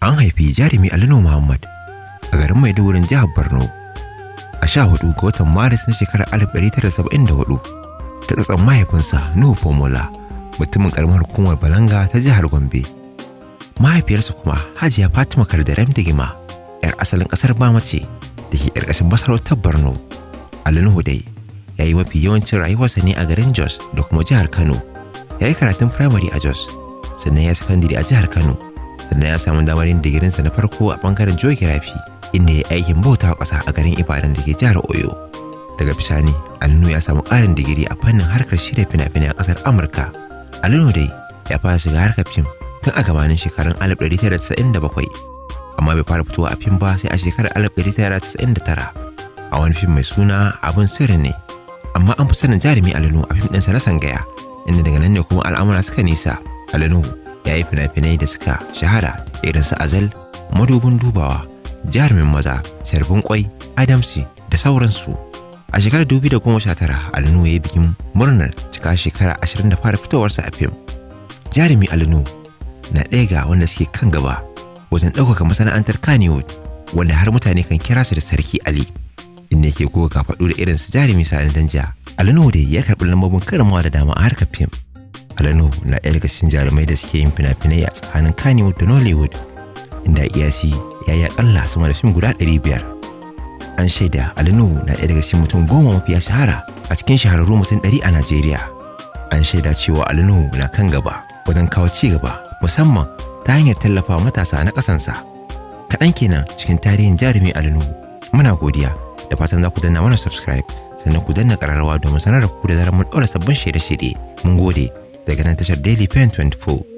An haifi jarumi Ali Nuhu Muhammad a garin Maiduguri, jihar Borno, a 14 ga watan Maris na shekarar 1974 ta tsatson mahaifinsa Nuhu Fomola, mutumin karamar hukumar Balanga ta jihar Gombe. Mahaifiyarsa kuma Hajiya Fatima Kardarem Digima, 'yar asalin kasar Bama ce da ke ƙarƙashin masarautar Borno. Ali Nuhu dai ya yi mafi yawancin rayuwarsa ne a garin Jos da kuma jihar Kano. Ya yi karatun firamare a Jos, sannan ya sakandare a jihar Kano, sannan ya samu damar yin digirinsa na farko a bangaren geography, inda ya aikin bautawa ƙasa a garin Ibadan da ke jihar Oyo. Daga bisani, Ali Nuhu ya samu ƙarin digiri a fannin harkar shirya fina-finai a ƙasar Amurka. Ali Nuhu dai ya fara shiga harkar fim tun a gabanin shekarun 1997, amma bai fara fitowa a fim ba sai a shekarar 1999 a wani fim mai suna Abin Sirri Ne. Amma an fi sanin jarumi Ali Nuhu a fim ɗinsa na Sangaya, inda daga nan ne kuma al'amura suka nisa. Ali Nuhu ya yi fina-finai da suka shahara irin su Azal, Madubin Dubawa, Jarumin Maza, Sarbin Kwai, Adamsi da sauransu. A shekarar 2019, Ali Nuhu ya yi bikin murnar cika shekara 20 da fara fitowarsa a fim. Jarumi Ali Nuhu na ɗaya ga wanda suke kan gaba wajen ɗaukaka masana'antar Kannywood, wanda har mutane kan kira su da Sarki Ali, inda yake goga kafaɗu da irin su jarumi Sani Danja. Ali Nuhu dai ya karɓi lambobin karramawa da dama a harkar fim. Ali Nuhu na ɗaya daga cikin jarumai da suke yin fina-finai a tsakanin Kannywood da Nollywood, inda a kiyasi ya yi aƙalla sama da fim guda 500. An shaida Ali Nuhu na ɗaya daga cikin mutum 10 mafiya shahara a cikin shahararru mutum 100 a Najeriya. An shaida cewa Ali Nuhu na kan gaba wajen kawo ci gaba, musamman ta hanyar tallafawa matasa na ƙasansa. Kaɗan kenan cikin tarihin jarumi Ali Nuhu. Muna godiya, da fatan za ku danna mana subscribe, sannan ku danna ƙararrawa domin sanar da ku da zarar mun ɗaura sabbin shirye-shirye. Mun gode daga nan tashar Daily Pen 24.